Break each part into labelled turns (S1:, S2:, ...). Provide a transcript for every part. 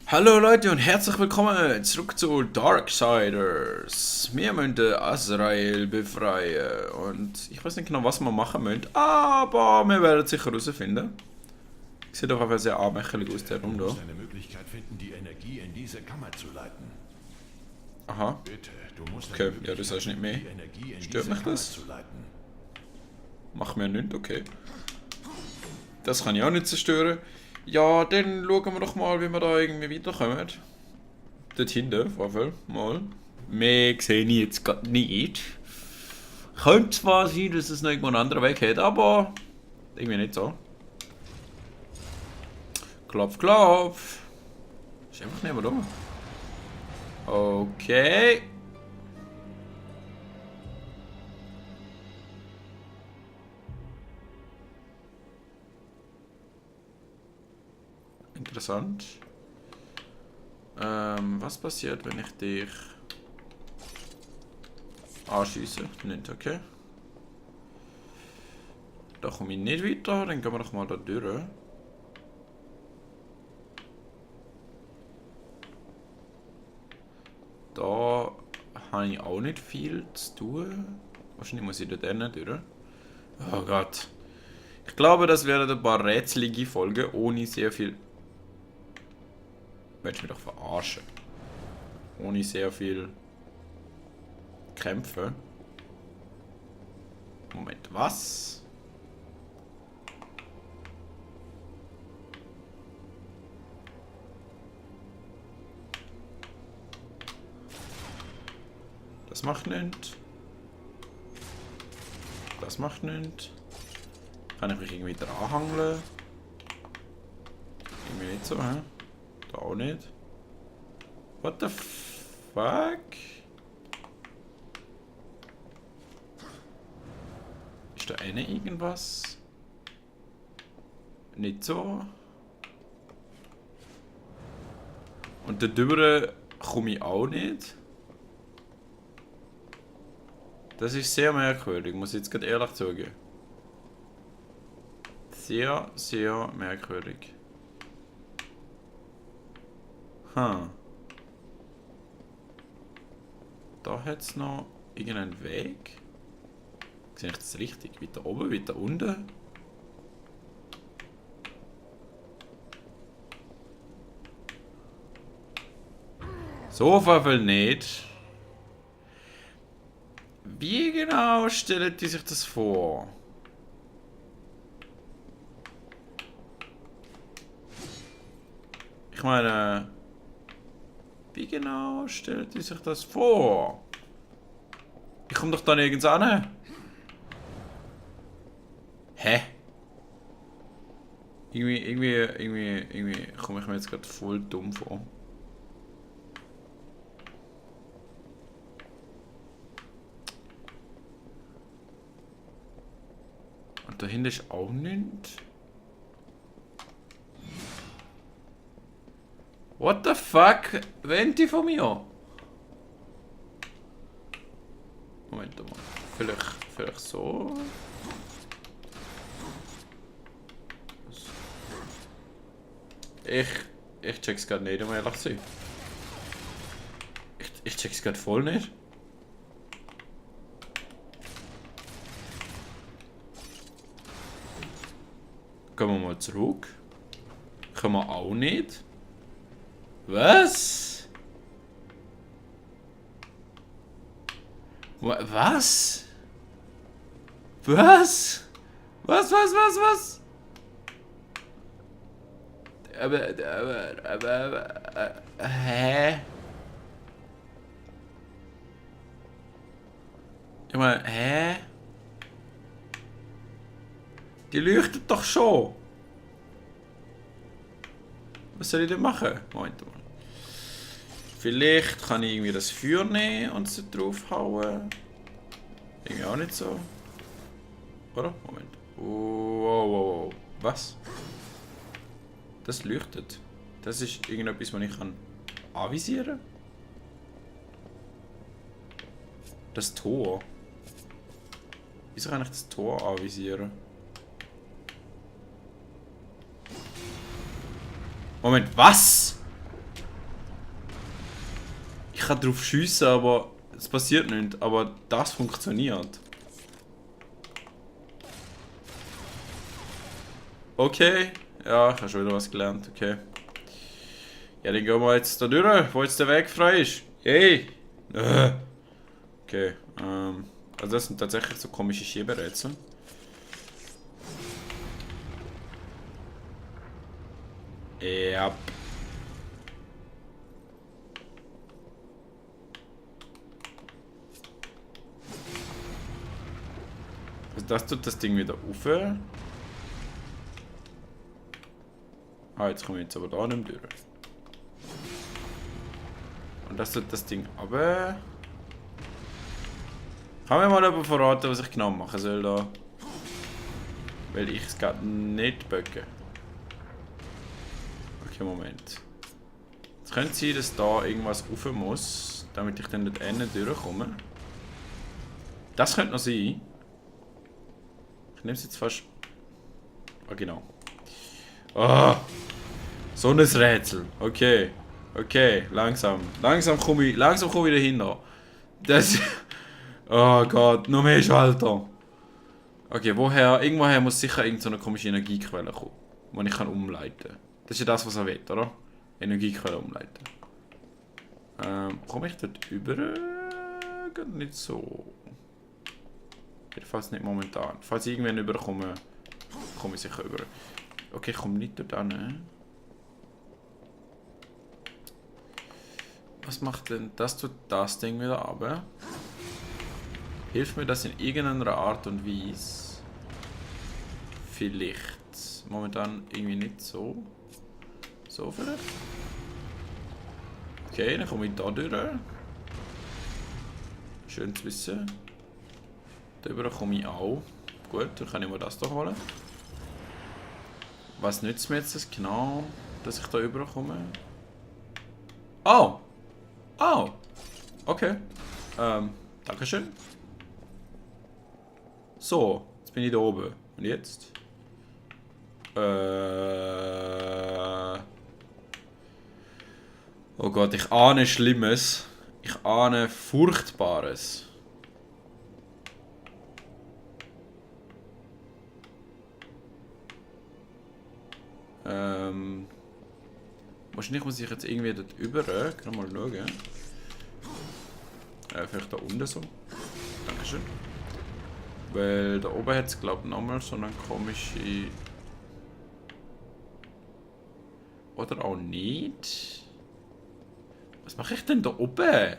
S1: Hallo Leute und herzlich willkommen zurück zu Darksiders. Wir müssen Azrael befreien und ich weiß nicht genau, was wir machen müssen, aber wir werden es sicher herausfinden. Sieht doch einfach sehr armmächtig aus, der
S2: Du
S1: Raum da.
S2: musst eine Möglichkeit finden, die Energie in diese Kammer zu leiten.
S1: Aha,
S2: Bitte, du musst
S1: okay,
S2: eine
S1: ja, du sagst nicht mehr.
S2: die Energie in
S1: Stört
S2: diese
S1: mich
S2: Kammer
S1: das?
S2: zu leiten.
S1: Macht mir nichts, okay. Das kann ich auch nicht zerstören. Ja, dann schauen wir doch mal, wie wir da irgendwie weiterkommen. Dort hinten, auf jeden Fall, mal. Mehr sehe ich jetzt gerade nicht. Könnte zwar sein, dass es noch irgendwo einen anderen Weg hat, aber irgendwie nicht so. Klopf, klopf. Ist einfach nicht mehr da. Okay. Interessant. Was passiert, wenn ich dich anschieße? Nicht, okay. Da komme ich nicht weiter, dann gehen wir doch mal da durch. Da habe ich auch nicht viel zu tun. Wahrscheinlich muss ich da drinnen durch. Oh Gott. Ich glaube, das werden ein paar rätselige Folgen ohne sehr viel. Willst du mich doch verarschen? Ohne sehr viel Kämpfe. Moment, was? Das macht nichts. Das macht nichts. Kann ich mich irgendwie dranhangeln? Irgendwie nicht so, hä? Da auch nicht. What the fuck? Ist da eine irgendwas? Nicht so. Und da drüber komme ich auch nicht. Das ist sehr merkwürdig, muss ich jetzt gerade ehrlich zugeben. Sehr, sehr merkwürdig. Hm. Da hat es noch irgendeinen Weg. Sehe ich das richtig? Weiter oben, weiter unten? So auf jeden Fall nicht. Wie genau stellen die sich das vor? Ich meine, wie genau stellen die sich das vor? Ich komme doch da nirgends an. Hä? Irgendwie komme ich mir jetzt gerade voll dumm vor. Und dahinter ist auch nichts. What the fuck? Wollen die von mir? Moment mal. Vielleicht so? Ich check's gerade nicht, um ehrlich zu sein. Ich check's gerade voll nicht. Gehen wir mal zurück. Können wir auch nicht. Was? Was? Was? Was? Hä? Ich meine, hä? Die leuchtet doch schon. Was soll ich denn machen? Moment mal. Vielleicht kann ich irgendwie das Feuer nehmen und so draufhauen. Irgendwie auch nicht so. Oder? Moment. Wow. Was? Das leuchtet. Das ist irgendetwas, was ich kann anvisieren kann. Das Tor. Wieso kann ich das Tor anvisieren? Moment, was? kann drauf schiessen, aber es passiert nichts. Aber das funktioniert. Okay. Ja, ich habe schon wieder was gelernt. Okay. Ja, dann gehen wir jetzt da durch, wo jetzt der Weg frei ist. Yay! Okay. Also das sind tatsächlich so komische Schieberätsel. Ja. Also das tut das Ding wieder auf. Ah, jetzt komme ich jetzt aber da nicht mehr durch. Und das tut das Ding runter. Kann mir mal jemand verraten, was ich genau machen soll da? Weil ich es gerade nicht böcke. Okay, Moment. Es könnte sein, dass da irgendwas rauf muss, damit ich dann dort hinten durchkomme. Das könnte noch sein. Ich nehme es jetzt fast... Ah, genau. Ah! So ein Rätsel. Okay. Okay, langsam. Langsam komme ich dahinter. Das... Oh Gott, noch mehr Schalter. Okay, woher? Irgendwoher muss sicher irgendeine komische Energiequelle kommen, die ich kann umleiten kann. Das ist ja das, was er will, oder? Energiequelle umleiten. Komme ich dort über? Geht nicht so. Jedenfalls nicht momentan. Falls ich irgendwann überkomme, komme ich sicher über. Okay, ich komme nicht dort an. Was macht denn das? Tut das Ding wieder runter? Hilft mir das in irgendeiner Art und Weise? Vielleicht. Momentan irgendwie nicht so. So vielleicht? Okay, dann komme ich da durch. Schön zu wissen. Darüber komme ich auch. Gut, dann kann ich mir das doch holen. Was nützt mir jetzt das genau, dass ich da überkomme? Oh! Oh! Okay. Dankeschön. So, jetzt bin ich da oben. Und jetzt? Oh Gott, ich ahne Schlimmes. Ich ahne Furchtbares. Wahrscheinlich muss ich jetzt irgendwie dort über. Kann mal schauen. Vielleicht da unten so. Dankeschön. Weil da oben hat es glaube ich nochmal so eine komische... Oder auch nicht. Was mache ich denn da oben?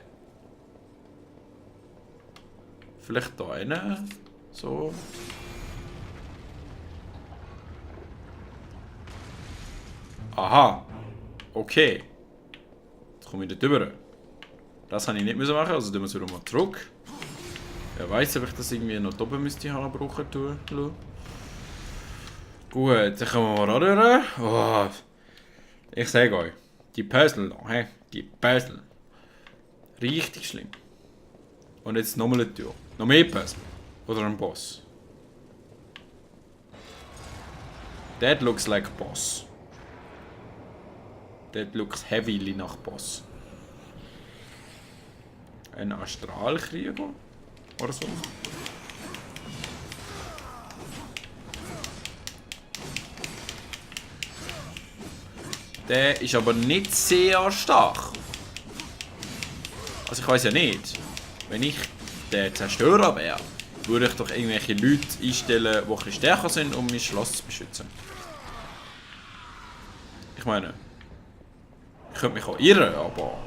S1: Vielleicht da eine? So. Aha. Okay. Jetzt komme ich dort rüber. Das kann ich nicht mehr machen, also tun wir es wieder mal zurück. Wer weiß, ob ich das irgendwie noch oben müsste haben, brauchen tun. Gut, dann kommen wir mal da durch. Oh. Ich sage euch, die Puzzle da, he? Die Puzzle. Richtig schlimm. Und jetzt nochmal eine Tür. Noch mehr Puzzle. Oder ein Boss. That looks like a boss. That looks heavily nach Boss. Ein Astralkrieger? Oder so? Der ist aber nicht sehr stark. Also ich weiß ja nicht. Wenn ich der Zerstörer wäre, würde ich doch irgendwelche Leute einstellen, die ein bisschen stärker sind, um mein Schloss zu beschützen. Ich meine, ich könnte mich auch irren, aber...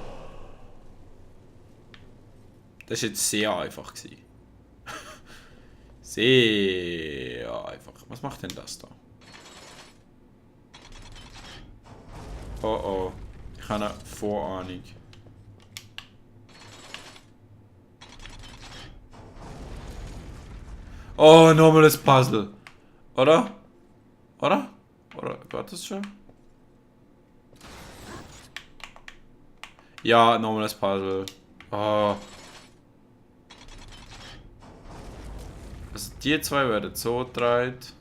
S1: Das war jetzt sehr einfach. Sehr einfach. Was macht denn das da? Oh oh. Ich habe eine Vorahnung. Oh, nochmal das Puzzle. Oder? Oder? Oder geht das schon? Ja, nochmal das Puzzle. Oh. Also die zwei werden so gedreht.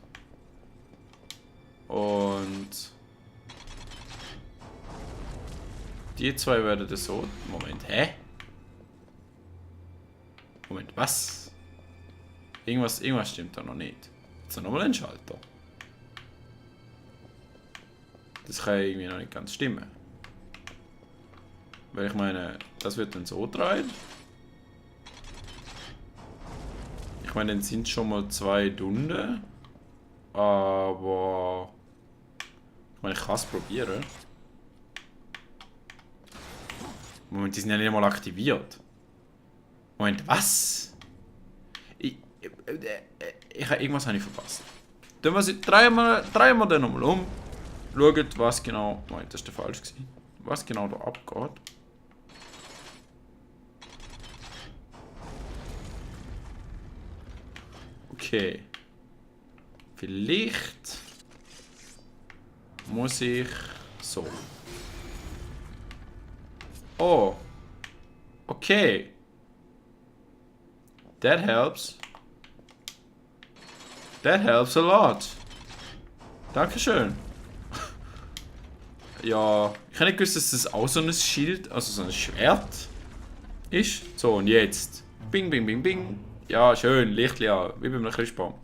S1: Und... Die zwei werden so... Moment, hä? Moment, was? Irgendwas stimmt da noch nicht. Jetzt noch nochmal ein Schalter. Das kann irgendwie noch nicht ganz stimmen. Weil ich meine, das wird dann so drehen. Ich meine, dann sind schon mal 2 Stunden. Aber... Ich meine, ich kann es probieren. Moment, die sind ja nicht mal aktiviert. Moment, was? Irgendwas habe ich verpasst. Dann was ich dreimal den nochmal um. Schaut, was genau... Moment, das war falsch gewesen. Was genau da abgeht. Okay. Vielleicht muss ich so. Oh. Okay. That helps. That helps a lot. Dankeschön. Ja, ich habe nicht gewusst, dass das auch so ein Schild, also so ein Schwert ist. So, und jetzt. Bing, bing, bing, bing. Ja, schön, Lichtli an, wie bei einem Christbaum.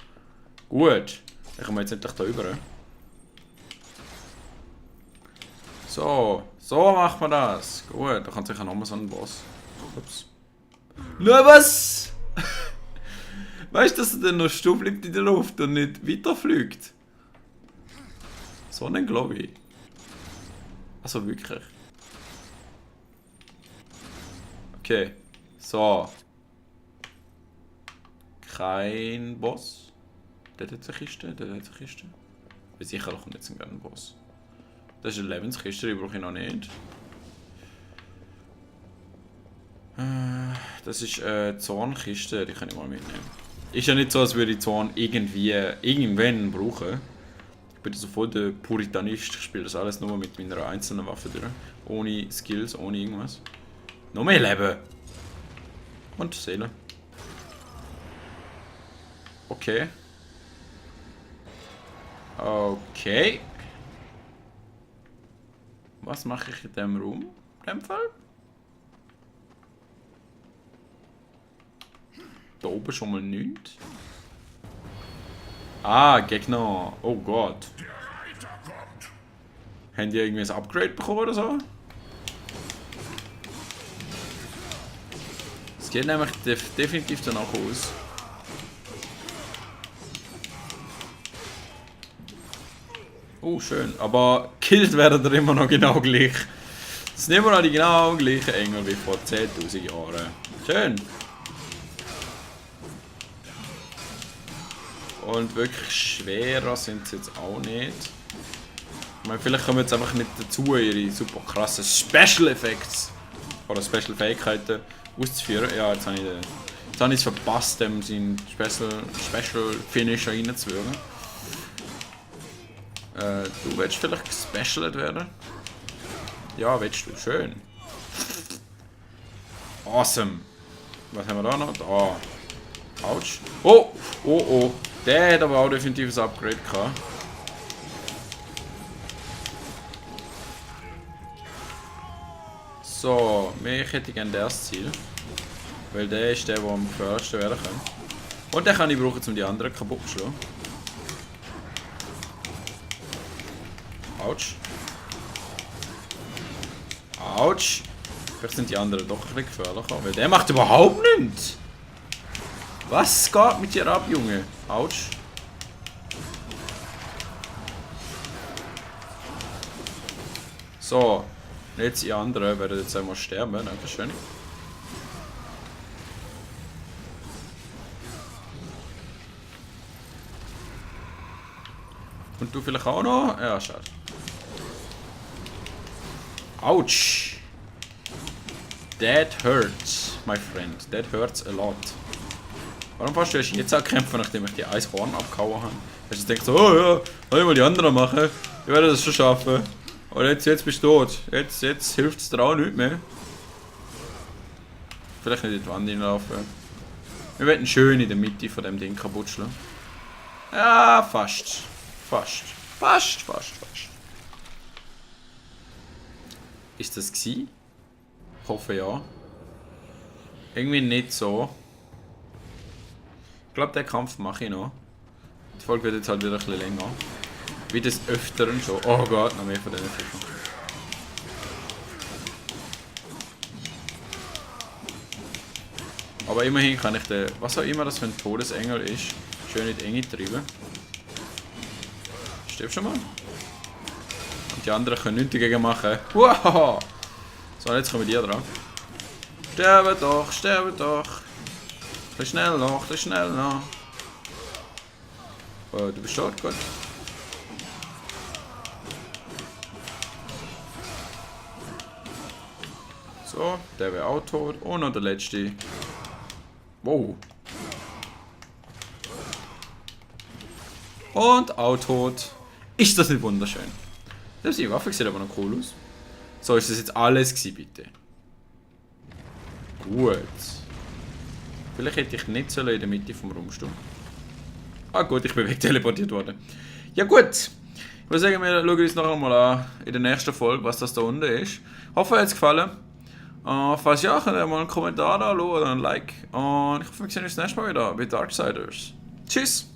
S1: Gut. Dann kommen wir jetzt endlich da rüber. So macht man das. Gut, da kommt sicher nochmal so ein Boss. Ups. Na was? Weißt du, dass er dann noch stumm bleibt in der Luft und nicht weiterfliegt? So einen glaube ich. Also wirklich. Okay. So. Kein Boss. Der hat eine Kiste, der hat eine Kiste. Weil sicher kommt jetzt ein Boss. Das ist eine Lebenskiste, die brauche ich noch nicht. Das ist eine Zornkiste, die kann ich mal mitnehmen. Ist ja nicht so, als würde ich Zorn irgendwann brauchen. Ich bin so voll der Puritanist, ich spiele das alles nur mit meiner einzelnen Waffe durch. Ohne Skills, ohne irgendwas. Noch mehr Leben. Und Seele. Okay. Okay. Was mache ich in dem Raum? In dem Fall? Da oben schon mal nichts. Ah, Gegner. Oh Gott. Haben die irgendwie ein Upgrade bekommen oder so? Es geht nämlich definitiv danach aus. Oh, schön. Aber killt werden da immer noch genau gleich. Das sind immer noch die genau gleichen Engel wie vor 10.000 Jahren. Schön. Und wirklich schwerer sind sie jetzt auch nicht. Ich meine, vielleicht kommen jetzt einfach nicht dazu, ihre super krassen Special Effects oder Special Fähigkeiten auszuführen. Ja, jetzt habe ich es verpasst, dem seinen Special Finisher reinzuwürgen. Du willst vielleicht gespecialt werden? Ja, willst du. Schön. Awesome. Was haben wir da noch? Da. Autsch. Oh! Oh, oh. Der hat aber auch definitiv ein Upgrade gehabt. So, ich hätte gerne das Ziel. Weil der ist der am gefährlichsten werden kann. Und den kann ich brauchen, um die anderen kaputt zu schlagen. Autsch. Autsch. Vielleicht sind die anderen doch ein bisschen gefährlicher. Weil der macht überhaupt nichts. Was geht mit dir ab, Junge? Autsch. So. Jetzt die anderen werden jetzt einmal sterben. Dankeschön. Und du vielleicht auch noch? Ja, schade. Autsch. That hurts, my friend. That hurts a lot. Warum fährst du erst jetzt ankämpfen, nachdem ich die Eishorn abgehauen habe? Hast du gedacht so, oh ja, soll ich mal die anderen machen? Ich werde das schon schaffen. Und jetzt bist du tot. Jetzt hilft es dir auch nicht mehr. Vielleicht nicht in die Wand hineinlaufen. Wir werden schön in der Mitte von dem Ding kaputt schlagen. Ja, fast. Fast. Ist das gsi? Ich hoffe ja. Irgendwie nicht so. glaube, den Kampf mache ich noch. Die Folge wird jetzt halt wieder ein bisschen länger. Wie des Öfteren schon. Oh Gott, noch mehr von diesen Viechern. Aber immerhin kann ich den, was auch immer das für ein Todesengel ist, schön in die Enge treiben. Stirbst schon mal? Und die anderen können nichts dagegen machen. Wow! So, jetzt kommen wir dran. Sterbe doch, sterbe doch. Ein bisschen schnell noch, ein bisschen schnell noch. Oh, du bist tot, gut. So, der wäre auch tot. Und noch der letzte. Wow. Und auch tot. Ist das nicht wunderschön? Die Waffe sieht aber noch cool aus. So, ist das jetzt alles gewesen, bitte? Gut. Vielleicht hätte ich nicht in der Mitte vom Raum stehen. Ah gut, ich bin wegteleportiert worden. Ja gut. Ich würde sagen, wir schauen uns noch einmal an in der nächsten Folge, was das da unten ist. Hoffe, euch hat es gefallen. Falls ja, könnt ihr mal einen Kommentar da lassen oder ein Like. Und ich hoffe, wir sehen uns das nächste Mal wieder bei Darksiders. Tschüss!